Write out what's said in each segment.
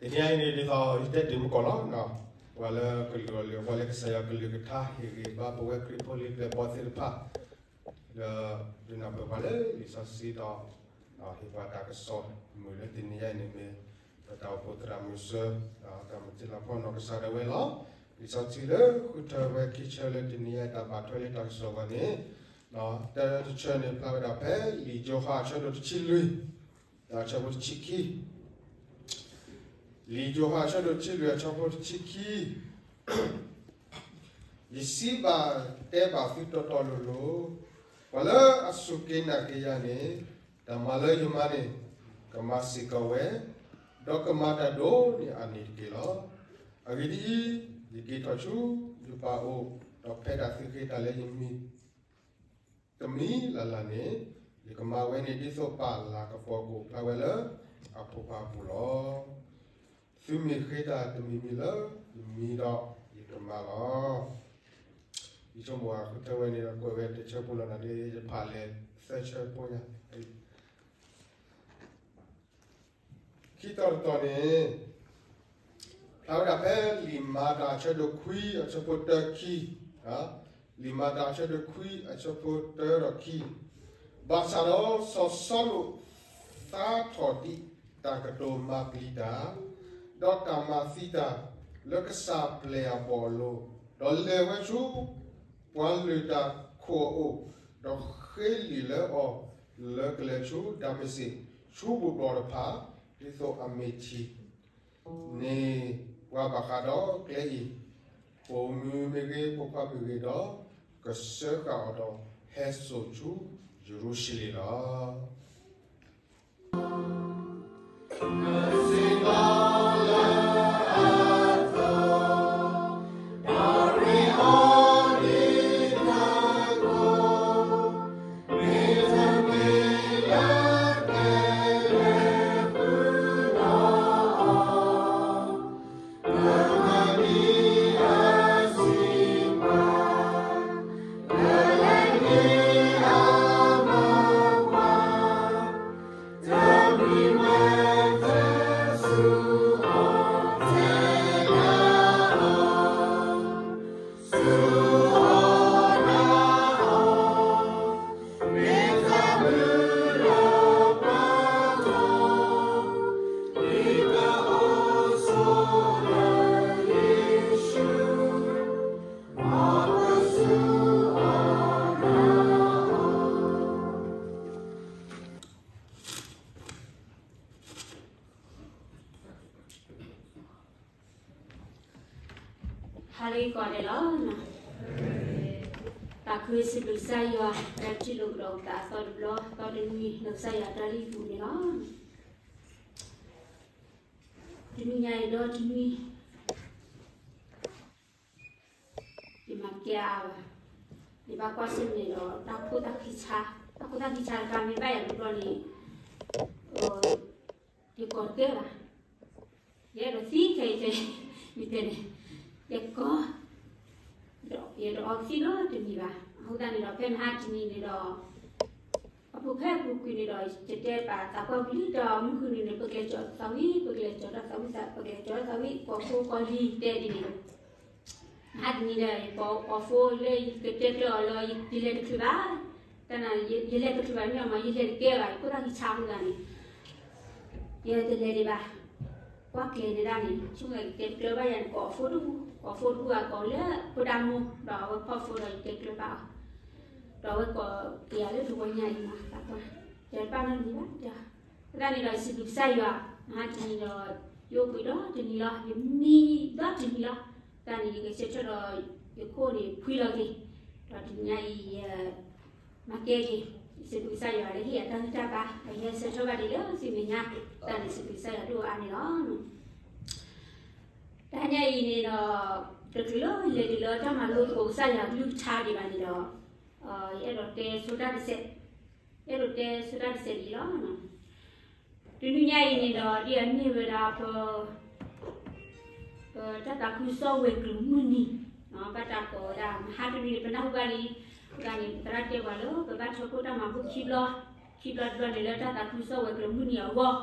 တနံၤအံၤန့ၣ် ဒ်သိးယတဲတ့ၢ်မူကီၢ်လီၤ, ပှၤလၢကလုာ်အီၤလၢပှၤလၢကစၢ်ယွၤကလုၢ်ကထါ ဟ့ၣ်ဂံၢ်ဘါပဝဲခရံာ်ဖိလံၤပျဲၢ်ဘီၣ်သ့ၣ်တဖၣ် ဒီးဒုးနၢ်ပၢၢ်ပှၤလၢလံာ်စီဆှံဒီး ဟ့ၣ်ပှၤတၢ်ကစီၣ်မုာ်လၢတနံၤအံၤန့ၣ်မ့ၢ် ပတၢ်အိၣ်ဖှိၣ်သရၣ်မုၣ်စၢၤ ဒီးတၢ်မုၢ်တ့လီၤဖီနီၢ်ကစၢ်ဒၣ်ဝဲလီၤ. လံာ်စီဆှံလၢဃုထၢဝဲခံဆၢလၢတနံၤအံၤတၢ်ဘၣ်ထွဲလၢတၢ်ကစီၣ်အဂီၢ်န့ၣ် တၢ်တဆၢန့ၣ် ဖျါဝဲဒၣ်ဖဲလံာ်ယိၤဟၣ်အဆၢဒိၣ်တဆံလွံၢ် ဒီးအဆၢဖိတဆံခံ လံာ်ယိၤဟၣ်အဆၢဒိၣ်တဆံလွံၢ်အဆၢဖိတဆံခံ ယစံးဘၣ်တဲဘၣ်သုတီတီလိၤလိၤ, ပှၤလၢအစူၢ်က့ၤနာ်က့ၤယၤန့ၣ် တၢ်မၤလၢယမၤန့ၣ် ကမၤစ့ၢ်ကီးဝဲ, ဒီးကမၤတၢ်ဒိၣ်န့ၢ်အန့ၣ်တက့ၢ်လီၤ. အဂ့ၢ်ဒ်အံၤ, ယက့ၤထီၣ်ဆူယပၢ်အအိၣ်, ဒီးဖဲဒၣ်သုဃ့တၢ်လၢယမံၤတမံၤလၢ်လၢ်န့ၣ်, ယကမၤဝဲန့ၣ်ဒ်သိးပၢ်လၤကပီၤကအိၣ်ဖျါဝဲလၢအဖိခွါအပူၤလီၤ. သုမ့ၢ်ဃ့တၢ်တမံၤမံၤလၢယမံၤဒီး ယကမၤလီၤ. ယဆိကမိၣ်အဃုထၢဝဲန့ၣ်ဒီး ကွဲးဝဲတဆၢဖိလီၤနၤဒီး ယဖးလဲၤသၢဆၢဖိညါ ခံတီၤတတီၤန့ၣ် ဖျါဝဲဒၣ်ဖဲလံာ်မၤတၢ်အဆၢဒိၣ်ခွံအဆၢဖိတၢခံ, လံာ်မၤတၢ်အဆၢဒိၣ်ခွံအဆၢဖိတၢဒီးခံ, ဘၣ်ဆၣ်ဒီးစီၤစီလူးသါထီၣ်ဒံးတၢ်ကတိၤမၤပျံၤတၢ်, ဒီးတၢ်မၤသံတၢ်လၢကစၢ်ပျဲၢ်အဘီၣ်အလိၤ, ဒီးလဲၤဝဲဆူပှၤလုၢ်တၢ်ခိၣ်အအိၣ်, ဒီးဃ့လံာ်လၢအီၤလၢကလဲၤဆူဒၤမ့းစ့း ဆူဘူၣ်ဘီၣ်တဖၣ် ဒ်သိးအမ့ၢ်ထံၣ်န့ၢ်ပှၤဘၣ်ဃးဒီးကျဲအံၤ, ပိာ်မုၣ်မ့ၢ်ဂ့ၤ, ပိာ်ခွါမ့ၢ်ဂ့ၤဒီး, ကစၢဃာ်အီၤဒီးဟဲစိာ်ဆူယရူၤၡလ့ၣ်လီၤ.ဟါလၢဂ့ၤကိးဂၤဒဲးလီၤ. သးခုစံးဘျုးကစၢ်ယွၤ လၢထံၣ်လိာ်ကဒီးပသးအသီတဘျီ သီတနွံ လၢကစၢ်ယွၤအတၢ်လုၢ်ဟံၣ်ပူၤန့ၣ်လီၤ. တနွံညါအံၤဒီးတနွံ ယမၤကဲအါဘၣ်, ယဘၣ်ကွၢ်ဆၢၣ်မဲာ်ဒီးတၢ်ခိၣ်သၣ်ခံဆါ, တၢ်ခိၣ်သၣ်ခံဆါတခါမ့ၢ်ဘၣ်ယၤတဘျီန့ၣ် ယကိးတကဲဘၣ်, ယအဲၣ်ဒိးသံခဲအံၤခဲအံၤ, မ့ၢ်တဲန့ၣ်, ယကိး, ဒီးယတအီသံးလၢတမံၤဘၣ်. အဃိသတးန့ၣ်ဒီး ဖဲမဟါတနံၤန့ၣ်ဒီး အပူၤဖဲအပူၤကွံာ်န့ၣ်ဒီး ယတဲပာ်သးပှၢ်ပူၤလံ တၢ်မုၢ်ဃုနံၤန့ၣ် ပကလဲၤကၠီၤတၢ်သးဝံၣ်, ပကလဲၤကၠီၤတၢ်သးဝံၣ်, ပကလဲၤကၠီၤတၢ်သးဝံၣ် ကိးဖိကိးလံၤတဲဒ်န့ၣ်, မဟါတနံၤဒီး ယကိးအီၤဖိလၢယကတဲကျၢၤအီၤလၢ ယလဲၤတချုးဘၣ်, တၢ်န့ၣ် ယလဲၤတချုးဘၣ်မ့ၢ်အမၤ ယလဲၤတကဲဘၣ် ယခိၣ်သၣ်ခံဆါအဃိသတးန့ၣ် ယတလဲၤဒံးဘၣ်, ကွၢ်ကျဲၤန့ၣ်ဒၣ်န့ၣ် ဆိကမိၣ်ကတဲကျၢၤဘၣ်ယၤန့ၣ် ကိးအီၤဖိတပူၤ, ကိးအီၤဖိတပူၤအကိးလၢဖိဒါမိၢ် ဒီးအဝဲဖီၣ်ဖိဒီးယတဲကျၢၤဘၣ်အီၤ, ဒီးအဝဲကိးက့ၤယၤလၢတဝီညါအံၤမး သးပှၢ်, ယတဘၣ်နီတမံၤဘၣ်, အဃိသတးန့ၣ်ဒီး ယစံးဘျုးကစၢ်ယွၤ, မဟါတနံၤဒီး ယအိၣ်ဘှံးဒီတနံၤလီၤ, ယမံဒီတနံၤလီၤ, သတးန့ၣ် ယကဆၢထၢၣ်ဒီး ယခိၣ်န့ၣ်ဖှံလီၤက့ၤ, ဒီးတနံၤညါအံၤ ယ မၤကဲက့ၤ, ယစံးဘျုးကစၢ်ယွၤလၢဟ့ၣ်ယၤတၢ်ဂံၢ်တၢ်ဘါ, ဒီးယဟဲဆၢထၢၣ်ဘၣ်ဒံးလၢသုမဲာ်ညါ, သတးန့ၣ် စံးဘျုးကစၢ်ယွၤဒိၣ်အါန့ၣ်လီၤ. တဟါညါအံၤန့ၣ်ဒီး တချုးလၢယလဲၤဒံးလၢတၢ်မၤလိသကိးကစၢ်ယွၤကလုၢ်ကထါဒံးဘၣ်န့ၣ်ဒီး ယအဲၣ်ဒိးတဲဆိတၢ်တစဲး, ယအဲၣ်ဒိးတဲဆိတၢ်တစဲးဒ်အံၤလီၤ. တနွံညါအံၤန့ၣ်ဒီး ဒ်အမ့ၢ်ဝဲဒၣ်ပ ပတၢ်သးခုကစီၣ်ဝဲၤကျိၤမုၢ်နံၤ, ဘၣ်တၢ်ကိးဝဲဒၣ် မဟါတနွံန့ၣ် ပနၢ်ဟူဘၣ်လံ, အဃိသတးန့ၣ် ပသရၣ်တဲပှၤလၢ ပဘၣ်ထၢဖှိၣ်တၢ်မၤဘူၣ်ခံဘျီ, ခံဘျီတဘျီန့ၣ် လၢတၢ်သးခုကစီၣ်ဝဲၤကျိၤမုၢ်နံၤအဂီၢ်,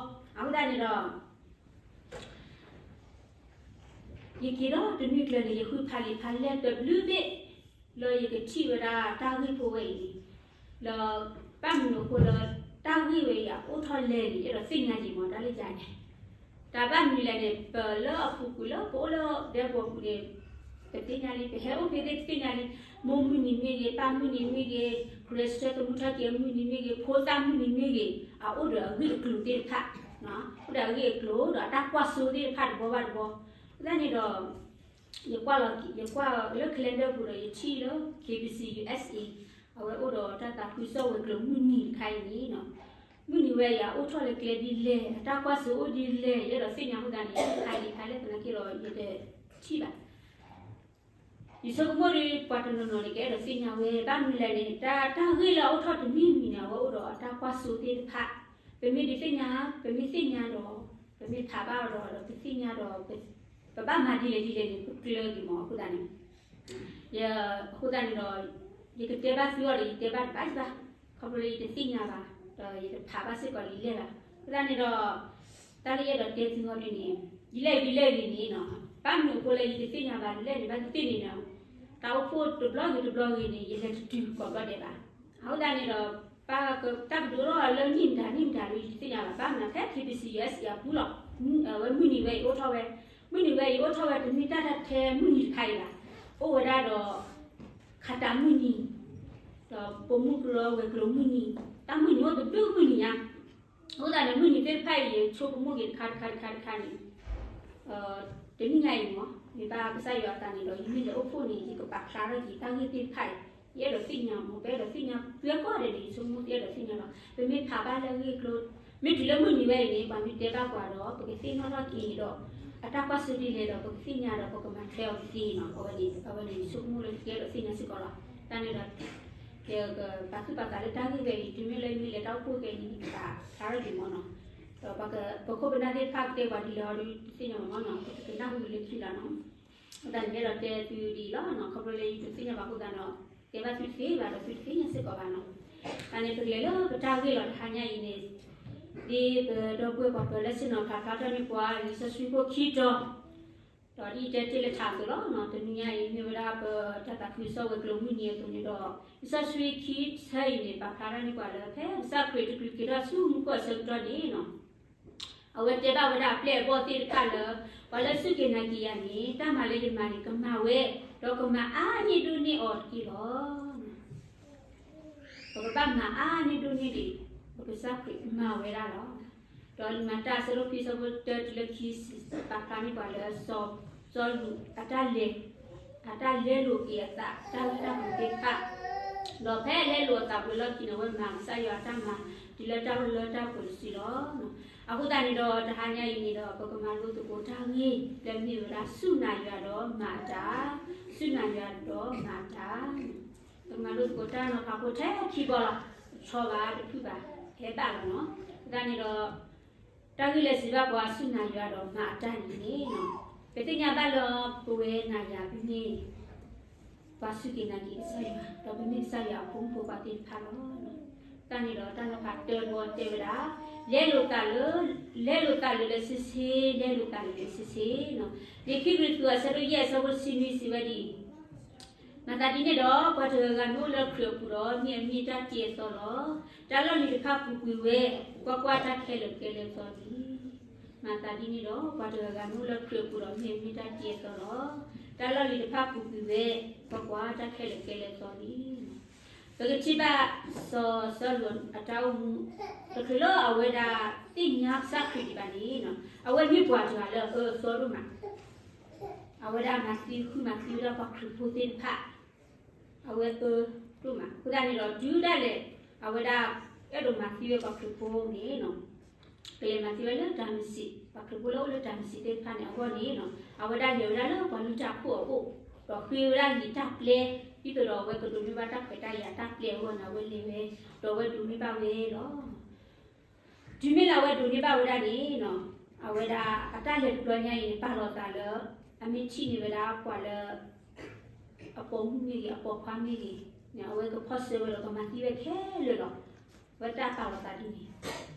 အဃိသတးန့ၣ်ဒီး ယက့ၤဒီးတနွံကျၢၤန့ၣ် ယဃုဖးလံာ်ဖးလဲၢ်တဘျုးဘ့ၣ် လၢယကထံၣ်ဝဲဒၣ်တၢ်ဂ့ၢ်ဖိဝဲအံၤန့ၣ်, လၢ ဘၣ်မနုၤအဃိလၢ တၢ်ဂ့ၢ်ဝဲအံၤအအိၣ်ထီၣ်လဲၣ်န့ၣ် ယအဲၣ်ဒိးသ့ၣ်ညါက့ၤမး တၢ်လၢယၤန့ၣ်, တၢ်ဘၣ်မနုၤလဲၣ်န့ၣ် ပလၢအပူၤကွံာ်လၢပအိၣ်လၢဒဲကဝီၤပူၤန့ၣ် ပသ့ၣ်ညါလံ, ပဟဲအိၣ်ဖဲသ့ၣ်ပသ့ၣ်ညါလံ, မိၢ်မုၢ်နံၤမ့ၢ်ဂ့ၤ, ပၢ်မုၢ်နံၤမ့ၢ်ဂ့ၤ, ခရံာ်စၢၤသမူထီၣ်က့ၤအမုၢ်နံၤမ့ၢ်ဂ့ၤ, ဖိသၣ်မုၢ်နံၤမ့ၢ်ဂ့ၤ, အအိၣ်ဒီးအဂ့ၢ်အကျိၤသ့ၣ်တဖၣ်, အိၣ်ဒီးအဂ့ၢ်အကျိၤဒီးအတၢ်ကွၢ်စိသ့ၣ်တဖၣ်တဘီဘၣ်တဘီ, အဃိသတးန့ၣ်ဒီး ယကွၢ်လီၤ, ယကွၢ်လၢ calendar ပူၤဒီး ယထံၣ်လၢ K B C U S A အဝဲအိၣ်ဒီးတၢ်သးခုကစီၣ်ဝဲၤကျိၤမုၢ်နံၤတခါအံၤန့ၣ်, မုၢ်နံၤဝဲအံၤ အအိၣ်ထီၣ်လၢကျဲဒ်လဲၣ်, အတၢ်ကွၢ်စိအိၣ်ဒ်လဲၣ်, ယအဲၣ်ဒိးသ့ၣ်ညါအဃိသတးန့ၣ် ယတခါလံခါလဲၣ်သနာ်က့ဒီး ယတထံၣ်ဘၣ်. ယဆိကမိၣ်ဒီး ပှၤတနီၤနီၤန့ၣ် ကအဲၣ်ဒိးသ့ၣ်ညါဝဲ ဘၣ်မနုၤလဲၣ်န့ၣ် တၢ် တၢ်ဂ့ၢ်လၢအအိၣ်ထီၣ်တမံၤမံၤန့ၣ် အဝဲအိၣ်ဒီးအတၢ်ကွၢ်စိသ့ၣ်တဖၣ်, ပမ့ၢ်ဒုးသ့ၣ်ညါ, ပမ့ၢ်သ့ၣ်ညါဒီး ပမ့ၢ်ဖးဘၣ်ဒီး ဒီးပသ့ၣ်ညါဒီး ပဘၣ်မၤဒ်လဲၣ်ဒ်လဲၣ်န့ၣ် ပကျၢၤက့ၤမးအဃိသတးန့ၣ် ယ အဃိသတးန့ၣ်ဒီး ယကတဲဘၣ်သုအီၤဒီး ယတဲဘၣ်တဘၣ်ဘၣ်, ခီဖျိလၢယတသ့ၣ်ညါဘၣ်, ဒီးယတဖးဘၣ်စ့ၢ်ကီးလံာ်လဲၢ်ဘၣ်. အဃိသတးန့ၣ်ဒီး တၢ်လၢယအဲၣ်ဒိးတဲသုအီၤဒ်န့ၣ် ဒ်လဲၣ်ဒ်လဲၣ်ဂ့ၤန့ၣ်နီၤ, ဘၣ်မနုၤအဃိလၢယတသ့ၣ်ညါဘၣ်လဲၣ်န့ၣ် ဘၣ်သ့ၣ်သ့ၣ်န့ၣ်နီၤ, တၢ်အိၣ်ဖှိၣ်တဘျီဂ့ၤတဘျီဂ့ၤန့ၣ် ယလဲၤတတုၤကိးဘျီဒဲးဘၣ်. အဃိသတးန့ၣ်ဒီး ပၢ်ကတၢ်ကဒုးထီၣ်လၢနံၣ်မတၤနံၣ်မတၤလၢယတသ့ၣ်ညါဘၣ်, ဘၣ်မနုၤဖဲ K B C U S A အပူၤလီၤ, အဝဲမုၢ်နံၤဝဲအံၤအိၣ်ထီၣ်ဝဲ, မုၢ်နံၤဝဲအံၤအိၣ်ထီၣ်ဝဲတမ့ၢ်တၢ်တၢ်ထဲမုၢ်နံၤတခါအံၤဘၣ်, အိၣ်ဝဲဒၣ်ဒီး ခးတးမုၢ်နံၤ, ဒီးပိာ်မုၣ်ကရၢဝဲၤကျိၤမုၢ်နံၤ, တၢ်မုၢ်နံၤအိၣ်တဘျုးမုၢ်နံၤညါ. အဃိသတးန့ၣ် မုၢ်နံၤသ့ၣ်တဖၣ်အံၤ ယဆိကမိၣ်က့ၤတခါတခါတခါတခါန့ၣ် တနံၣ်ညါအံၤမ့ၢ် မ့ၢ်ဘၣ်ကစၢ်ယွၤအသးန့ၣ်ဒီး ယမ့ၢ်လဲၤအိၣ်ဖှိၣ်န့ၣ် ယကပာ်ဖျါထီၣ်က့ၤတၢ်ဂ့ၢ်သ့ၣ်တဖၣ်အံၤ, ယအဲၣ်ဒိးသ့ၣ်ညါမ့ၢ် ပအဲၣ်ဒိးသ့ၣ်ညါ ပှၤကိးဂၤဒဲးန့ၣ် ယဆိကမိၣ်ယအဲၣ်ဒိးသ့ၣ်ညါလီၤ. ပမ့ၢ်ဖးဘၣ်လၢအဂ့ၢ်အကျိၤ, မ့ၢ်တုၤလၢမုၢ်နံၤဝဲအံၤန့ၣ် ပှၤမ့ၢ်တဲဘၣ်ပှၤဒီး ပကသ့ၣ်နီၣ်ထီၣ်က့ၤဒီး အတၢ်ကွၢ်စိဒ်လဲၣ်ဒီး ပကသ့ၣ်ညါဒီး ပကမၤထွဲအီၤကသ့နီၤ. အဝဲန့ၣ် အဝဲန့ၣ် ယဆိကမိၣ်လၢယအဲၣ်ဒိးသ့ၣ်ညါစ့ၢ်ကီးလီၤ. တၢ်န့ၣ်ဒီး ယကပာ်သူၣ်ပာ်သးလၢတၢ်ဂ့ၢ်ဝဲအံၤ တုၤမ့ၢ်လၢယမ့ၢ်လဲၤတၢ်အိၣ်ဖှိၣ်ကဲန့ၣ် ယကပာ်ဖျါထီၣ်က့ၤမ့ၢ်နီၤ. ဒီးပခိၣ်ပနၢ်သ့ၣ်တဖၣ်ကတဲပှၤဒ်လဲၣ်အီၤဒီး တသ့ၣ်ညါဘၣ်မ့ၢ်နီၤ, ပတနၢ်ဟူလၢခံလီၤနီၤ. အဃိသတးန့ၣ် ယအဲၣ်ဒိးတဲသုဒ်အံၤလီၤနီၤ, ခီဖျိလၢယတသ့ၣ်ညါဘၣ်အဃိသတးဒီး တဲဘၣ်သုတသ့ဘၣ်ဒီး သုတသ့ၣ်ညါစ့ၢ်ကီးဘၣ်နီၤ. တၢ်န့ၣ် ပကလဲၤလၢပတၢ်ဂ့ၢ်လီၤ. တဟါညါအံၤန့ၣ် ဒ်ပဒီပုၢ်ဝဲၢ်ပှၤပၢၤလၢဆ့ၣ်နီၤ ဖးဖျါထီၣ်န့ၢ်ပှၤ လံာ်စီဆှံဖိခံတီၤ, ဒီးဒ်ယတဲတ့ၢ်လၢထးအသိးလီၤ. တနံၤညါအံၤ မ့ၢ်ဝဲဒၣ်ပတၢ်သးခုကစီၣ်ဝဲၤကျိၤမုၢ်နံၤအသိးန့ၣ်ဒီး လံာ်စီဆှံခံဆၢအံၤန့ၣ် ပာ်ဖျါထီၣ်န့ၢ်ပှၤလၢ ဖဲကစၢ်ခရံာ်တချုးက့ၤထီၣ်ဆူမူခိၣ်အဆၢကတီၢ်န့ၣ် အဝဲတဲဘၣ်ဝဲဒၣ်အပျဲၢ်အဘီၣ်သ့ၣ်တဖၣ်လၢ ပှၤလၢအစူၢ်က့ၤနာ်က့ၤယၤန့ၣ် တၢ်မၤလၢယမၤန့ၣ် ကမၤဝဲ, ဒီးကမၤအါန့ၢ်ဒိၣ်န့ၢ်အီၤတက့ၢ်လီၤ. ပကဘၣ်မၤအါန့ၢ်ဒိၣ်န့ၢ်ဒံး ပကစၢ်ခရံာ်မၤဝဲဒၣ်လီၤ. ဒီးလံာ်မၤတၢ်အဆၢဒိၣ်ခံ အဆၢဖိတၢတုၤလၢခံဆံ ပာ်ဖျါန့ၢ်ပှၤလၢ စီၤစီလူးအတၢ်လဲၤ, အတၢ်လဲလိာ်က့ၤအသး တၢ်ဂ့ၢ်တၢ်ကျိၤသ့ၣ်တဖၣ်, ဒီးဖဲလဲလိာ်အသးပှဲၤလီၢ်ခံန့ၣ် အဝဲမၤကစၢ်ယွၤအတၢ်မၤ တုၤလၢတၢ်လၢတၢ်ပှဲၤတစုလီၤ. အဃိသတးန့ၣ်ဒီး တဟါညါအံၤန့ၣ်ဒီး ပကမၤလိသကိးတၢ်ဂ့ၢ်လၢမ့ၢ်ဝဲဒၣ် စူၢ်နာ်ယွၤဒီးမၤအတၢ်, စူၢ်နာ်ယွၤဒီးမၤအတၢ် ပကမၤလိသကိးတၢ်နီၤဖးဖိထဲခံဘီလီၤ. တဆီဘၣ်တဖုၣ်ဘၣ် ဟဲဘၣ်လီၤနီၤ. အဃိသတးန့ၣ်ဒီး တၢ်ဂ့ၢ်လၢစံးဘၣ်ပှၤစူၢ်နာ်ယွၤဒီးမၤအတၢ်န့ၣ်န့ၣ်, ပသ့ၣ်ညါဘၣ်လၢပဝဲနာ်ယွၤ ပမ့ၢ်ပှၤစူၢ်က့ၤနာ်က့ၤကစၢ်ယွၤ ဒီးပမ့ၢ်ကစၢ်ယွၤအဖိမုၣ်ဖိခွါသ့ၣ်တဖၣ်လီၤ. တၢ်န့ၣ်ဒီးတၢ်နီၤဖးတၢဘီတဲဝဲဒၣ်, လဲလိာ်သးလၢ, လဲလိာ်သးလၢလၢဆ့ဆ့, လဲလိာ်သးလၢလၢဆ့ဆ့, လံာ်ခံကရံၣ်သူးအဆၢဒိၣ်ယဲၢ်အဆၢဖိတဆံနွံစံးဝဲဒ်အံၤ, မၤသးဒ်န့ၣ်ဒီး ပှၤတဂၤဂၤမ့ၢ်အိၣ်လၢခရံာ်အပူၤဒီး မ့ၢ်အမ့ၢ်တၢ်တ့အသီလီၤ. တၢ်လီၢ်လံၤတဖၣ်ပူၤကွံာ်ဝဲ, ကွၢ်ကွၢ်, တၢ်ခဲလၢာ်ကဲလၢအသီလံ. မၤသးဒ်န့ၣ်ဒီး ပှၤတဂၤဂၤမ့ၢ်အိၣ်လၢခရံာ်အပူၤဒီး မ့ၢ်အမ့ၢ်တၢ်တ့အသီလီၤ. တၢ်လီၢ်လံၤတဖၣ်ပူၤကွံာ်ဝဲ, ကွၢ်ကွၢ်, တၢ်ခဲလၢာ်ကဲလၢအသီလံ. ပကထံၣ်ဘၣ်စီၤစီလူးအတၢ်အိၣ်မူ တချုးလၢအဝဲဒၣ်သ့ၣ်ညါကစၢ်ခရံာ်ဒံးဘၣ်န့ၣ်, အဝဲမ့ၢ်ပှၤတဂၤလၢအအၢအသီဒိၣ်မး, အဝဲဒၣ်မၤသံဃုာ်မၤသံဝဲဒၣ်ပှၤခရံာ်ဖိသ့ၣ်တဖၣ်, အဝဲအၢဒိၣ်မး. အဃိသတးန့ၣ်ဒီး တုၤဒၣ်လဲာ် အဝဲဒၣ်အဲၣ်ဒိးမၤသံဝဲပှၤခရံာ်ဖိန့ၣ် ကလဲၤမၤသံဝဲလၢတၢ်မစံး, ပှၤခရံာ်ဖိလၢအိၣ်လၢတၢ်မစံးသ့ၣ်တဖၣ်န့ၣ်အဂီၢ်န့ၣ်, အဝဲဒၣ်လဲၤဝဲဒၣ်လၢပှၤလုၢ်တၢ်အခိၣ်အအိၣ်, ဒီးဃ့ဝဲဒၣ်လံာ်တၢ်ပျဲ, ဒ်သိးဒီးအဝဲကဒိးန့ၢ်ဘၣ်တၢ်ခွဲးတၢ်ယာ်တၢ်ပျဲအဂီၢ်န့ၣ် အဝဲလဲၤဝဲ, ဒီးအဝဲဒိးန့ၢ်ဘၣ်ဝဲလီၤ. တုၤမ့ၢ်လၢအဝဲဒိးန့ၢ်ဘၣ်ဝဲဒၣ်န့ၣ်, အဝဲဒၣ်အတၢ်လဲၤတဘျီညါအံၤန့ၣ် ပာ်လီၤသးလၢ အမ့ၢ်ထံၣ်န့ၢ်ဝဲဒၣ်ပှၤလၢ အပိာ်မုၣ်မ့ၢ်ဂ့ၤ အပိာ်ခွါမ့ၢ်ဂ့ၤန့ၣ် အဝဲကဖီၣ်ဆၢဝဲဒီးကမၤသံဝဲခဲလၢာ်လီၤ. အဝဲတၢ်ပာ်လီၤသးဒ်န့ၣ်,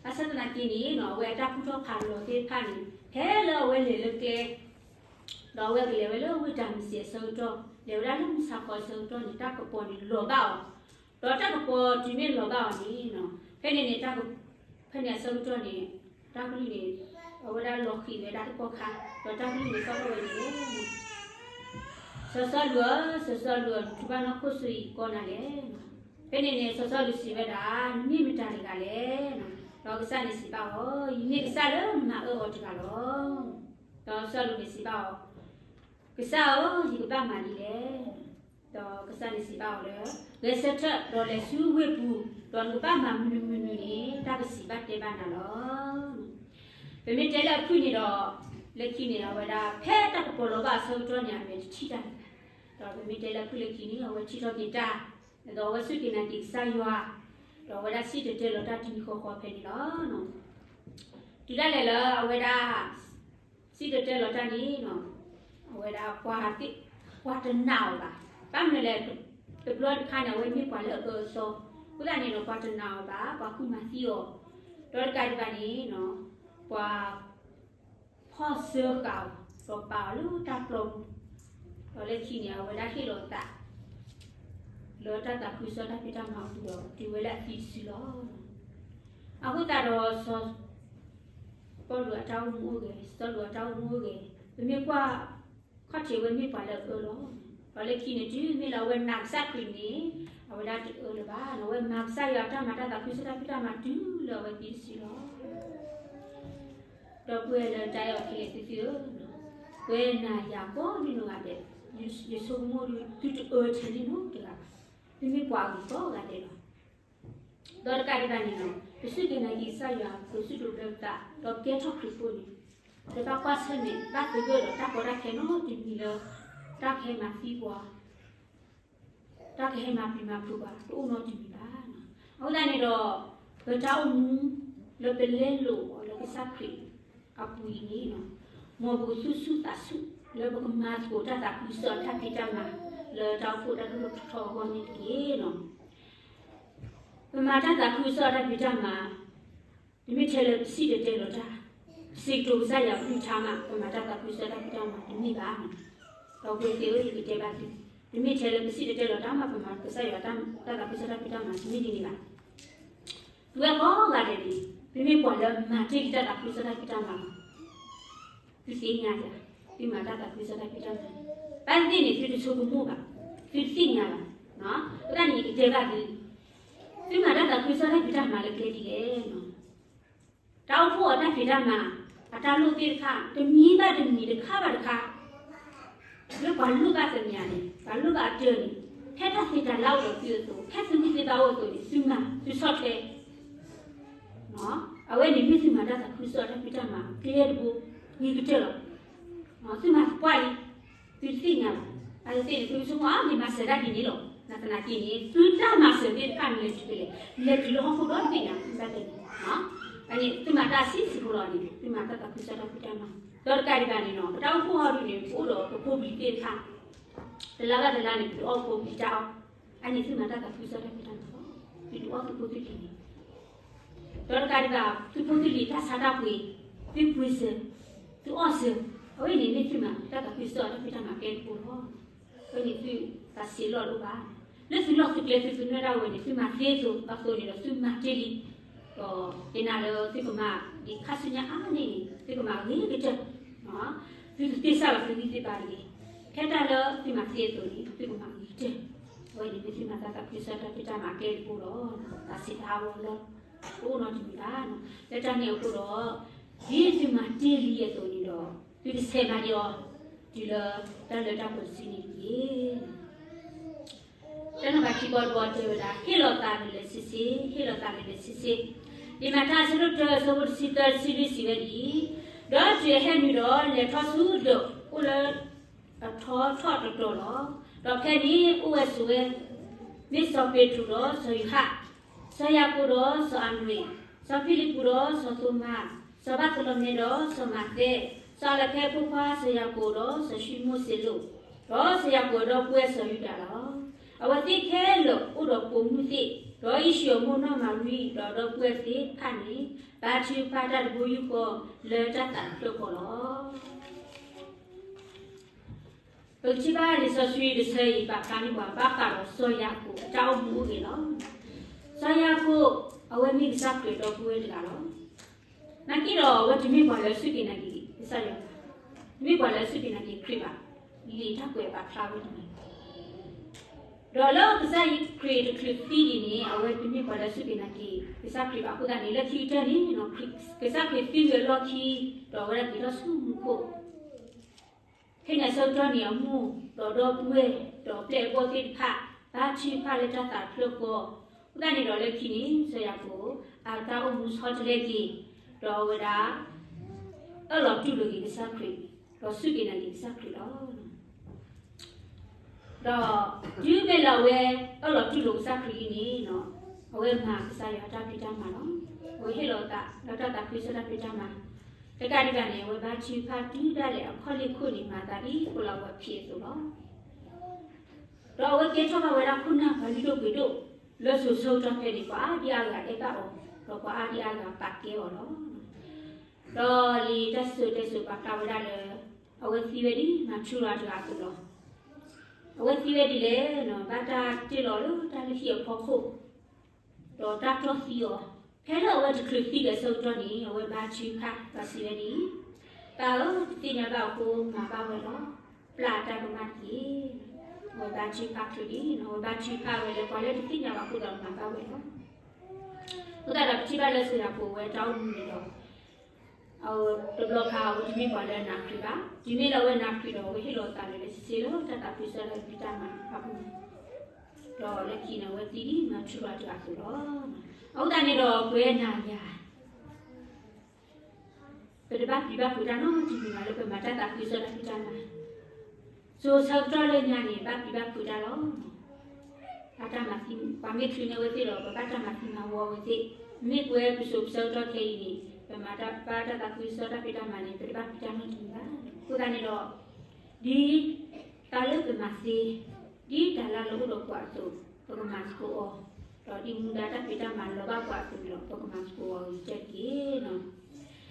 ဘၣ်ဆၣ်သနာ်က့န့ၣ် အဝဲအတၢ်ကူၣ်ထီၣ်ဖးလီၤသ့ၣ်တဖၣ်န့ၣ် ဖဲလၢအဝဲလဲၤလၢကျဲ ဒီးအဝဲကလဲၤဝဲလၢဝ့ၢ်တၢ်မစံးအဆၢကတီၢ်, လဲၤဝဲဒၣ်လၢမုၢ်ဆါခီအဆၢကတီၢ်န့ၣ် တၢ်ကပီၤန့ၣ်လီၤဘၣ်အီၤ, ဒီးတၢ်ကပီၤတုၤမ့ၢ်လီၤဘၣ်အီၤန့ၣ်, ဖဲန့ၣ်န့ၣ် ဖဲန့ၣ်အဆၢကတီၢ်န့ၣ် တၢ်ကလုၢ်န့ၣ် အဝဲဒၣ်လီၤဃံၤဝဲဒၣ်တကီၢ်ခါ, ဒီးတၢ်ကလုၢ်န့ၣ်သီၣ်ထီၣ်ဝဲဒ်လဲၣ်, စီၤစီလူးဧၢ, စီၤစီလူးဧၢ, နထူးဘၣ်နီၢ်ခိၣ်ဆိၣ်ဂ့ၤကီနၤလဲၣ်. ဖဲန့ၣ်န့ၣ် စီၤစီလူးစံးဝဲဒၣ်, နမ့ၢ်မတၤတဂၤလဲၣ်. ဒီးကစၢ်န့ၣ်စံးဘၣ်အီၤ, ယမ့ၢ်ကစၢ်လၢမၤအၢအီၤတဂၤလီၤ. ဒီးစီၤစီလူးန့ၣ်စံးဘၣ်အီၤ, ကစၢ်ဧၢ, ယကဘၣ်မၤဒ်လဲၣ်. ဒီးကစၢ်န့ၣ်စံးဘၣ်အီၤလၢ ဂဲၤဆၢထၢၣ်ဒီးလဲၤဆူဝ့ၢ်ပူၤ, ဒီးနကဘၣ်မၤမနုၤမနုၤန့ၣ် တၢ်ကစံးဘၣ်တဲဘၣ်နၤလီၤ. ပမ့ၢ်တဲလၢအဖုၣ်န့ၣ်ဒီး လၢခံန့ၣ် အဝဲဒၣ်ဖဲတၢ်ကပီၤလီၤဘၣ်အဆၢကတီၢ်န့ၣ် အမဲာ်တထံၣ်တၢ်န့ၣ်, ဒီးပမ့ၢ်တဲလၢအဖုၣ်လၢခံန့ၣ် အဝဲထံၣ်ထီၣ်က့ၤတၢ်, ဒီးအဝဲစူၢ်က့ၤနာ်က့ၤကစၢ်ယွၤ, ဒီးအဝဲဒၣ်စံၣ်တဲၤတဲလီၤတၢ်တနံၤဃီဃီဖဲန့ၣ်လီၤ. တုၤဒၣ်လဲာ်လၢအဝဲဒၣ် စံၣ်တဲၤတဲလီၤတၢ်န့ၣ်, အဝဲဒၣ် ပှၤတနာ်အီၤဘၣ်. ဘၣ်မနုၤလဲၣ်, တဘျီတခါန့ၣ် အဝဲမ့ၢ်ပှၤလၢအအၢအသီ, အဃိသတးန့ၣ်ဒီး ပှၤတနာ်အီၤဘၣ်, ပှၤကူၣ်မၤသံအီၤ, ဒီးတကးဒံးဘၣ်န့ၣ်, ပှၤ ဖီၣ်စၢဃာ်အီၤ, ဒီးပာ်အီၤလၢတၢ်ပျီပူၤ, ဒီးလၢခံန့ၣ် အဝဲဒၣ်ဟ့ၣ်လီၤအသး လၢတၢ်သးခုကစီၣ်တၢ်ဖံးတၢ်မၤအပူၤဒီး တုၤဝဲလၢအသံတစုလီၤ. အဃိသတးဒီး စီၤပီလူးအတၢ်အိၣ်မူအိၣ်ဂဲၤ, စီၤပီလူးအတၢ်အိၣ်မူအိၣ်ဂဲၤ, ပမ့ၢ်ကွၢ် ခီၣ်ထံးဝဲမ့ၢ်ပှၤလၢအအၢလီၤ. ဒီးလၢခံန့ၣ် တုၤမ့ၢ်လၢအဝဲနာ်ကစၢ်ခရံာ်န့ၣ် အဝဲဒၣ်တအၢလၢၤဘၣ်, အဝဲမၤကစၢ်ယွၤအတၢ်မၤတၢ်သးခုကစီၣ်တၢ်ဖံးတၢ်မၤတုၤလၢအဝဲသံတစုလီၤ. ဒီပုၢ်ဝဲၢ်လၢတၢ်အဲၣ်အီၤခဲလၢာ်သ့ၣ်ဧၢ, ပဝဲနာ်ယၤကိးဒ်နီၢ်ဂၤဒဲး, ယဆိကမိၣ်ဒုး သုတအၢထဲန့ၣ်နီတဂၤဘၣ်, သုမ့ၢ်ပှၤဂ့ၤကိးဂၤဒဲးလီၤ. ဒီးတကးဒံးဘၣ်န့ၣ်လီၤ, ပစူၢ်က့ၤနာ်က့ၤကစၢ်ယွၤ ပစူၢ်ဒိးဘျၢပသး ဒီးကဲထီၣ်ခရံာ်ဖိန့ၣ်, ပဘၣ်ကွၢ်ဆၢၣ်မဲာ် ဘၣ်သဂၢၢ်ဒီးတၢ်ကီတၢ်ခဲနီတမံၤလၢ တၢ်ကဟဲမၤသံပှၤ တၢ်ကဟဲမၤပျံၤမၤဖုးပှၤ တအိၣ်နီတမံၤဘၣ်. အဃိသတးန့ၣ်ဒီး ပတၢ်အိၣ်မူလၢပလဲလိာ်အီၤလၢကစၢ်ခရံာ်အပူၤအံၤန့ၣ်, မ်ပကသူၣ်ဆူၣ်သးဆူၣ်လၢပကမၤသကိးတၢ်သးခုကစီၣ်တၢ်ဖံးတၢ်မၤ လၢတၢ်အိၣ်ဖှိၣ်တၢ်ဒိၣ်ထီၣ်ထီထီၣ်အဂီၢ်န့ၣ်တက့ၢ်. ပမၤတၢ်သးခုကစီၣ်တၢ်ဖံးတၢ်မၤ တမ့ၢ်ထဲလၢပစံၣ်တဲၤတဲလီၤတၢ်, ပစံးကတိၤကစၢ်ယွၤကလုၢ်ကထါမး ပမၤတၢ်သးခုကစီၣ်တၢ်ဖံးတၢ်မၤတမ့ၢ်ဘၣ်. ဒီပုၢ်ဝဲၢ်သ့ၣ်ဧၢ, ယကတဲဘၣ်သု, တမ့ၢ်ထဲလၢပစံၣ်တဲၤတဲလီၤတၢ်မး ပမၤကစၢ်ယွၤတၢ်သးခုကစီၣ်တၢ်ဖံးတၢ်မၤတမ့ၢ်ဒ်န့ၣ်ဘၣ်. ပဝဲကိးဂၤဒဲးန့ၣ် ပမ့ၢ်ပှၤလၢမၤတ့ၢ်လံတၢ်သးခုကစီၣ်တၢ်ဖံးတၢ်မၤလီၤ. သုသ့ၣ်ညါယၤ, သုမၤတၢ်သးခုကစီၣ်တၢ်ဖံးတၢ်မၤ, ဘၣ်သ့ၣ်သ့ၣ်န့ၣ် သုတဆိကမိၣ်ဘၣ်, သုတသ့ၣ်ညါဘၣ်. အဃိသတးန့ၣ် ယကတဲဘၣ်သု, သုမၤတၢ်သးခုကစီၣ်တၢ်ဖံးတၢ်မၤလၢကျဲဒ်လဲၣ်. တၢ်အိၣ်ဖှိၣ်အတၢ်ဖံးတၢ်မၤ, အတၢ်လိၣ်သ့ၣ်တဖၣ် တမံၤဘၣ်တမံၤ တခါဘၣ်တခါ လၢပှၤလိၣ်ဘၣ်သ့ၣ်ညါန့ၣ် ပှၤလိၣ်ဘၣ်အတၢၢ်န့ၣ်, ဖဲတၢ်သ့တၢ်လၢအိၣ်ဒီးသုအသိး, ဖဲသုဂံၢ်သုဘါအိၣ်အသိးန့ၣ် သုမၤသုဆီၣ်ထွဲ အဝဲန့ၣ်မ့ၢ်သုမၤတၢ်သးခုကစီၣ်တၢ်ဖံးတၢ်မၤ ကျဲတဘိ ဂ့ၤကတၢၢ်လီၤ. သုမၤသပှၢ်အံၤ သုတသ့ၣ်ညါဘၣ်. အဝဲသ့ၣ်န့ၣ် သုဆိကမိၣ် အါ ယမၤစၢၤတၢ်ဒ်န့ၣ်လီၤ. နာ်သနာ်က့န့ၣ် သုတၢ်မၤစၢၤသ့ၣ်တဖၣ်န့ၣ်လဲၤတုၤဖဲလဲၣ်, လဲၤတုၤလၢဟီၣ်ခိၣ်ဒီတဘ့ၣ်ညါ ဘၣ်တဲန့ၣ် အန့ၣ် သုမၤတၢ်ဆံးဆံးဖိလီၤန့ၣ် သုမၤတၢ်သးခုကစီၣ်တၢ်ဖံးတၢ်မၤ. ဒီးတကးဒံးဘၣ်န့ၣ်နီၤ ပတၢ်အိၣ်ဖှိၣ်ဟီဒုန့ၣ် ပအိၣ်ဒီးပဖိပလံၤသ့ၣ်တဖၣ် တလါဘၣ်တလါန့ၣ် ပဒုးအီၣ်ပဖိပလံၤတၢ်အီၣ်, အန့ၣ်သုမၤတၢ်သးခုကစီၣ်တၢ်ဖံးတၢ်မၤလီၤ. သုဒုးအီၣ်သုဖိသုလံၤန့ၣ် ဒီးတကးဒံးဘၣ် သုဖိသုလံၤတၢ်ဆါတၢ်ပှ့ၤ, သုပှ့ၤစၢၤ, သုအီၣ်စၢၤ, အဝဲန့ၣ်မ့ၢ်သုမၤတၢ်သးခုကစီၣ်တၢ်ဖံးတၢ်မၤကျဲတဘိလီၤ. အဝဲန့ၣ်သုသးဆံးလီၢ်တအိၣ်ဘၣ်. လၢသုလီၢ်သုကျဲသုသုနၢၣ်ဒၣ်ဝဲန့ၣ် သုမၤသ့အသိးအသိးန့ၣ်ဒီး သုမၤတ့ၢ်လံ. ဒီးယနာ်လၢသုကမၤဒံးခါဆူညါအါန့ၢ်န့ၣ် သုကမၤဂ့ၤကတၢၢ်, သုကသ့စၢ်လီၤသုဂံၢ်သုဘါတဂ့ၤ. ထဲတၢ်လၢသုမၤသ့အသိးန့ၣ် သုကမၤဂ့ၤကတၢၢ်. အဝဲန့ၣ်မ့ၢ်သုမၤတၢ်သးခုကစီၣ်တၢ်ဖံးတၢ်မၤကျဲတဘိလီၤ. သးဆံးသးဟးဂီၤလီၤ တအိၣ်နီတမံၤဘၣ်. လၢတၢ်န့ၣ်အဃိဒီး ဒ်သုမၤတ့ၢ်လံအသိးန့ၣ်ဒီး သုကဆဲးမၤဒံးအီၤ တုၤလၢတၢ်လၢတၢ်ပှဲၤတစုန့ၣ်တက့ၢ်. တၢ်နံၣ်ခံဘီတဘီတဲဝဲဒၣ် ဟ့ၣ်လီၤသးလၢာ်လၢာ်ဆ့ဆ့, ဟ့ၣ်လီၤသးလၢာ်လၢာ်ဆ့ဆ့. ယမၤတၢ်အဆၢဒိၣ်တၢ အဆၢဖိတဆံသၢတဆံလွံၢ်စံးဝဲဒ်အံၤ, ဒီးတုၤအဟဲနုာ်ဒီး လဲၤထီၣ်ဆူဒီးအိၣ်လၢအထီထီၣ်တတီၤလီၤ. ဒီးဖဲန့ၣ်အိၣ်ဝဲဆိးဝဲ မ့ၢ်စီၤပ့းတရူးဒီးစီၤယိၤဟၣ်, စီၤယၤကိာ်ဒီးစီၤအၤဒြ့း, စီၤဖံလံးပူးဒီးစီၤသိမး, စီၤဘၣ်သီလမဲဒီးစီၤမးသဲ, စီၤအၤလဖဲအဖိခွါစီၤယၤကိာ်ဒီးစီၤၡံမိၣ်စ့လိာ်, ဒီးစီၤယၤကိာ်အဒီပုၢ်ဝဲၢ်စီၤယူဒၤလီၤ. အဝဲသ့ၣ်ခဲလၢာ်အိၣ်ဒီးပိာ်မုၣ်သ့ၣ်, ဒီးယ့ၣ်ၡူးအမိၢ်နီၢ်မၤရံ ဒီးအဒီပုၢ်ဝဲၢ်သ့ၣ်တဖၣ်န့ၣ် ဘါထုကဖၣ်တၢ်တဘိယူၢ်ဃီလၢတၢ်သးတဖျၢၣ်ဃီလီၤ. ပကထံၣ်ဘၣ်လံာ်စီဆှံတဆၢအံၤ ပာ်ဖျါန့ၢ်ပှၤဘၣ်ဃးဒီးစီၤယၤကိာ်အတၢ်အိၣ်မူအိၣ်ဂဲၤလီၤ. စီၤယၤကိာ် အဝဲမ့ၢ်ကစၢ်ခရံာ်အဒီပုၢ်ဝဲၢ်တဂၤလီၤ. နာ်က့ဒီး အဝဲတမ့ၢ်ပှၤလၢအစူၢ်က့ၤနာ်က့ၤကစၢ်ယွၤဘၣ်, တမ့ၢ်ပှၤလၢအစူၢ်က့ၤနာ်က့ၤခရံာ်ဘၣ်, လံာ်တၢ်ကွဲးပာ်ဖျါဝဲဒ်န့ၣ် ဒီးလၢကစၢ်ခရံာ်တချုးသံဒံးန့ၣ် အဝဲတမ့ၢ်ပှၤလၢအစူၢ်က့ၤနာ်က့ၤကစၢ်ခရံာ်ဘၣ်အဃိသတးန့ၣ် လၢခံကတၢၢ်န့ၣ် ကစၢ်ခရံာ်သံဝံၤအလီၢ်ခံ ဒီးအဝဲဒၣ်က့ၤထီၣ်ဆူမူခိၣ် ဖဲန့ၣ်အဆၢကတီၢ်န့ၣ် အမိၢ်ဒီးဒီပုၢ်ဝဲၢ် ဒီးပျဲၢ်အဘီၣ်သ့ၣ်တဖၣ် ဘါထုကဖၣ်လၢတၢ်သးတဖျၢၣ်ဃီ, အဃိသတးန့ၣ်ဒီးလၢခံန့ၣ် ကစၢ်ယွၤကိး အတၢ်အိၣ်မူဆီတလဲက့ၤ, ဒီးအဝဲဒၣ် အၢၣ်လီၤတူၢ်လိာ်က့ၤကစၢ်ခရံာ်, ဒီးစူၢ်က့ၤနာ်က့ၤကစၢ်ခရံာ်လီၤ. ဒီးတုၤမ့ၢ်လၢအဝဲအၢၣ်လီၤတူၢ်လိာ်ကစၢ်ခရံာ်အံၤန့ၣ်, အဝဲမၤကစၢ်ယွၤတၢ်ဖံးတၢ်မၤလီၤ. အဝဲဟ့ၣ်လီၤသးလၢတၢ်သးခုကစီၣ်တၢ်ဖံးတၢ်မၤ, တကးဒံးဘၣ်န့ၣ် အဝဲဘါထုကဖၣ်တုၤဒၣ်လဲာ်အခီၣ်လ့ၢ်ခိၣ်န့ၣ် မၤသးဒ်ပှၤလၢအဝဲဖံးအသိးလီၤ. ဒီးအဝဲကဲထီၣ်ဘၣ်ဝဲဒၣ်ခိၣ်နၢ်ပှၤလုၢ်ဒိၣ်ပှ့ၤဒိၣ် လၢစိၤဆၢကတီၢ်ဖဲန့ၣ် ပှၤအါဒံအါဂၤအဲၣ်ဘၣ်အီၤ, ဒီးပှၤအါဒံအါဂၤပာ်ကဲအီၤလီၤ. ဒီးလံာ်တၢ်စံၣ်စိၤတဲစိၤပာ်ဖျါဝဲဒၣ်လၢ အဝဲသံဝဲဒ်မၤထူရၤတဂၤအသိးလီၤ. အဝဲသံဝဲဒ်လဲၣ်န့ၣ် ဘၣ်တၢ်တ့ၢ်လီၤလၢတၢ်လုၢ်ဟံၣ်အဖီခိၣ် ဒီးတၢ်တီၢ်သံအီၤ, ဖဲလၢအဝဲတချုးသံဒီးအဆၢကတီၢ်န့ၣ် အဝဲဘါထုကဖၣ် ဘၣ်စံးဝဲဒ်အံၤ, ပၢ်ဧၢ, တသ့ၣ်ညါဘၣ်အဃိမၤဘၣ်ဝဲလီၤ. ပျၢ်အတၢ်ကမၣ်တက့ၢ်. အဝဲဘါထုကဖၣ်ချုးဒ်န့ၣ် အဝဲဘါထုကဖၣ်ဝဲလၢပှၤလၢတသ့ၣ်ညါဘၣ်အဃိဒီးမၤဘၣ်ဝဲလီၤ. အဃိသတးဒီးပထံၣ်ဘၣ်လၢကစၢ်ယွၤကိးဝဲတၢ်အိၣ်မူန့ၣ်ဒီး အဝဲတဘျီခါအဝဲတမ့ၢ်ပှၤလၢအနာ်ခရံာ်ဘၣ်. တုၤမ့ၢ်လၢအဝဲနာ်ခရံာ်ဒီး အဝဲဟ့ၣ်လီၤသးလၢလၢဆ့ဆ့လၢတၢ်သးခုကစီၣ်တၢ်ဖံးတၢ်မၤအပူၤ, ဒီးလၢခံန့ၣ် အဝဲသံဒ်မၤထူရၤတဂၤအသိးလီၤ. အဃိသတးန့ၣ်ဒီးပဝဲနၤယၤ ပတဘၣ်ပျံၤဘၣ်ဖုးတၢ်နီတမံၤဘၣ်လၢပမၤတၢ်သးခုကစီၣ်တၢ်ဖံးတၢ်မၤ, စိၤဆၢကတီၢ်လၢညါန့ၣ် ဘၣ်ပျံၤဘၣ်ဖုးတၢ်လီၤ. ပှၤမ့ၢ်ချုးန့ၢ်ဝဲသ့ၣ်ဒီး ပဘၣ်တၢ်မၤသံမၤဝီဝဲသ့ၣ်, မ့ၢ်ပဝဲပစိၤပဆၢကတီၢ်ခဲအံၤန့ၣ် ပမၤတၢ်ဘၣ်တၢ်သးခုကစီၣ်တၢ်ဖံးတၢ်မၤန့ၣ် ပတဘၣ်ပျံၤတၢ်နီတမံၤဘၣ်. အဃိသတးန့ၣ်ဒီး ဒ်တၢ်လၢပမၤသ့, ဒ်တၢ်လၢလၢအိၣ်ဒီးပှၤအသိး ပကမၤသကိးအီၤ, ဒီးဒ်မူဒါတၢ်ဖံးတၢ်မၤလီၤဘၣ်ပှၤအသိးန့ၣ်ဒီး ပကမၤသကိးအီၤဂ့ၤကတၢၢ်တက့ၢ်. ဒ်ပတၢ်ကတိၤ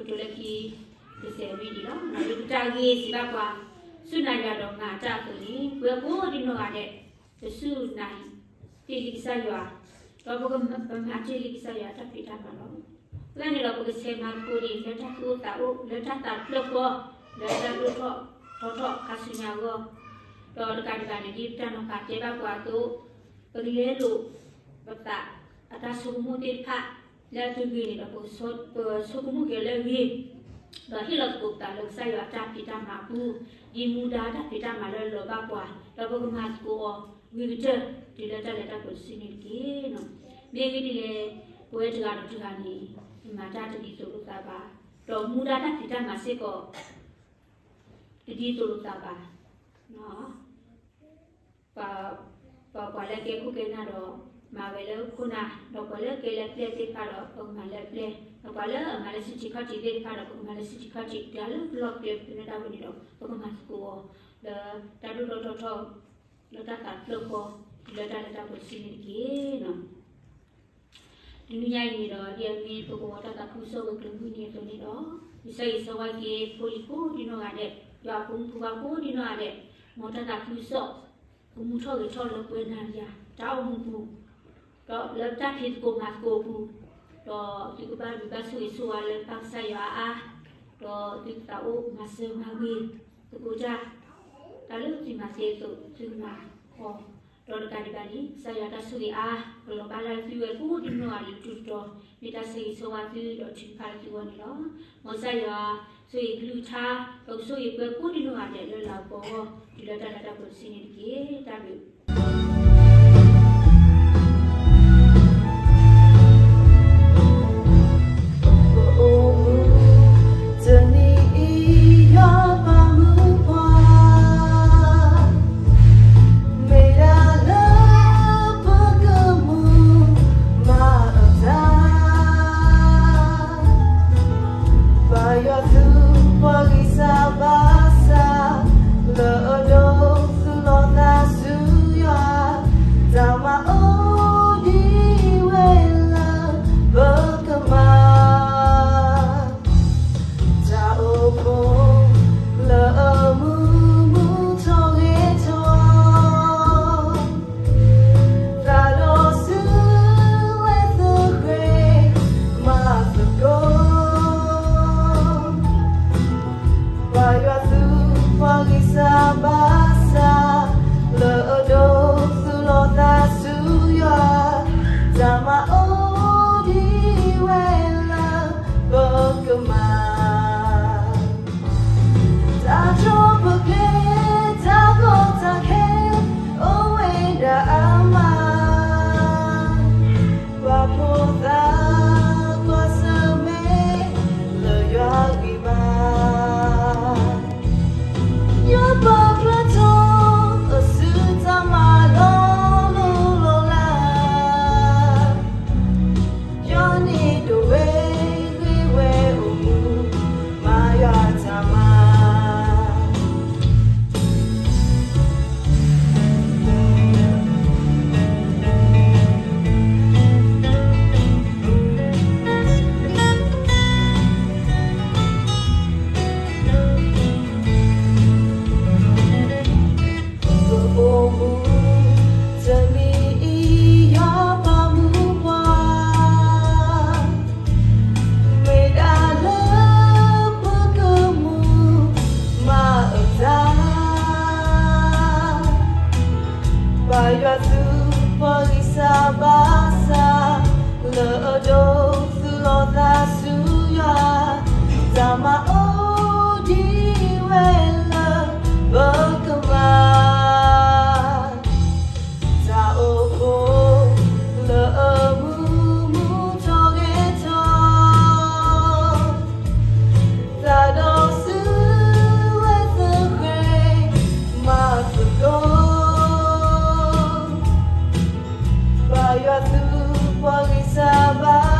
လၢခံ ကစဲးဝံၤဒံးလီၤ. ဒ်ပတၢ်ဂ့ၢ်စံးဘၣ်ပှၤ, စူၢ်နာ်ယွၤဒီးမၤတၢ်အသိးန့ၣ် ပှၤကိးဒံနီၢ်ဂၤဒဲး ပစူၢ်နာ်တ့ၢ်လံကစၢ်ယွၤ, ဒီးပကမၤတ့ၢ်လံကစၢ်ယွၤတၢ်ဖံးတၢ်မၤလီၤ. အဃိသတးန့ၣ်ဒီးပကဆဲးမၤသကိးဒံးလၢတၢ်သူၣ်အိၣ်သးအိၣ် လၢတၢ်သူၣ်ထီၣ်ထီထီၣ်ခါဆူညါအဂီၢ်, ဒီးတကးဒံးဘၣ်န့ၣ် ဒ်ပတၢ်နီၤဖးတဲဘၣ်ပှၤအသိး, ပကလဲလိာ်ပသးအတၢ်ဆိကမိၣ်သ့ၣ်တဖၣ် လၢအတဂ့ၤန့ၣ်ဒီး ပကဆိကမိၣ်က့ၤလၢအဂ့ၤ, ဒီးဟ့ၣ်လီၤသကိးပသးလၢကစၢ်ယွၤအတၢ်ဖံးတၢ်မၤအပူၤ, ဒ်မူဒါတၢ်ဖံးတၢ်မၤလၢလီၤဘၣ်ပှၤ, ဒီးပကမၤသကိးအီၤဂ့ၤကတၢၢ် တုၤလၢတၢ်လၢတၢ်ပှဲၤတစုန့ၣ်တက့ၢ်. မ့ၢ်ဂ့ၢ်ဒ်လဲၣ်, ပဝဲတဂၤဒီးတဂၤန့ၣ် ပမၤတၢ်တဒ်သိးလိာ်သးဘၣ်, ဒီးမူဒါတၢ်ဖံးတၢ်မၤစ့ၢ်ကီး တဒ်သိးလိာ်သးဘၣ်. ပ ပှၤလၢကဲခိၣ်ကဲနၢ်ဒီး မၤဝဲလၢခိၣ်နၢ်, ဒီးပှၤလၢကဲလၢပျဲၢ်သ့ၣ်တဖၣ်ဒီး ပကမၤလၢပျဲၢ်, ဒီးပှၤလၢအမၤလၢစံၣ်ထံးခီၣ်ထံးသ့ၣ်တဖၣ်ဒီး ပကမၤလၢစံၣ်ထံးခီၣ်ထံး, တၢ်လၢပလီၢ်ပျဲၢ်ပတုၤနၢ်တၢ်ဝဲန့ၣ်ဒီး ပကမၤသကိးအီၤ လၢတၢ်ဒိၣ်ထီၣ်ထီထီၣ် လၢတၢ်သးတဖျၢၣ်ဃီ, တုၤလၢတၢ်လၢတၢ်ပှဲၤတစုန့ၣ်တက့ၢ်. တနွံညါအံၤန့ၣ်ဒီး ဒ်အမ့ၢ်ပကဝီၤတၢ်သးခုကစီၣ်ဝဲၤကျိၤမုၢ်နံၤအသိးန့ၣ်ဒီး, ယဆၢဂ့ၤဆၢဝါက့ၤဖိလံၤကိးဒံနီၢ်ဂၤဒဲး, ယွၤအဖိမုၣ်ဖိခွါကိးဒံနီၢ်ဂၤဒဲး, မ်တၢ်သးခုကစီၣ် ကမူထီၣ်ဂဲၤထီၣ်လၢပဝဲနၤယၤ တၢ်အိၣ်မူပူၤ, ဒီးလၢတၢ်ဖံးသကိးမၤသကိးအပူၤ, ဒီးသုကဘၣ်ဘျုးဘၣ်ဆိၣ်ဂ့ၤဆိၣ်ဝါလၢပၢ်ကစၢ်ယွၤအါအါ, ဒီးသုကသးအိၣ်မၤစၢၤမၤဂ့ၤသကိးတၢ်, တၢ်လၢသုမၤသ့အသိး သုကမၤအီၤ, ဒီးတကးဒံးဘၣ်န့ၣ် ကစၢ်ယွၤတၢ်ဆိၣ်ဂ့ၤအါ ကလီၤဘၣ်လၢသုဝဲကိးဒံနီၢ်ဂၤဒဲးလၢတတုၤတတီၤ, မ့ၢ်တၢ်ဆၢဂ့ၤဆၢဝါသုဒီးထုကဖၣ်လၢသုဂီၢ်န့ၣ်လီၤ. မ်ကစၢ်ယွၤဆိၣ်ဂ့ၤကလုၢ်ကထါ, ဒီးကဆိၣ်ဂ့ၤပှၤကိးဒံနီၢ်ဂၤဒဲးလၢလၤကပီၤအဂီၢ် တုၤလၢတၢ်လၢတၢ်ပှဲၤတစုန့ၣ်တက့ၢ်. တၢ်ဘျုး ပအိၣ်မူတနံၤအံၤ ယွၤပာ်မူပှၤ, မ့ၢ်ဒၣ်လၢပကမူမၤအတၢ်, ဘါယွၤသုပှၤဂံၢ်စၢ်ဘါစၢ်, လၢအဒိးသူၣ်လီၤသးဆူ ယွၤသူပှၤဂံၢ်စၢ်ဘါ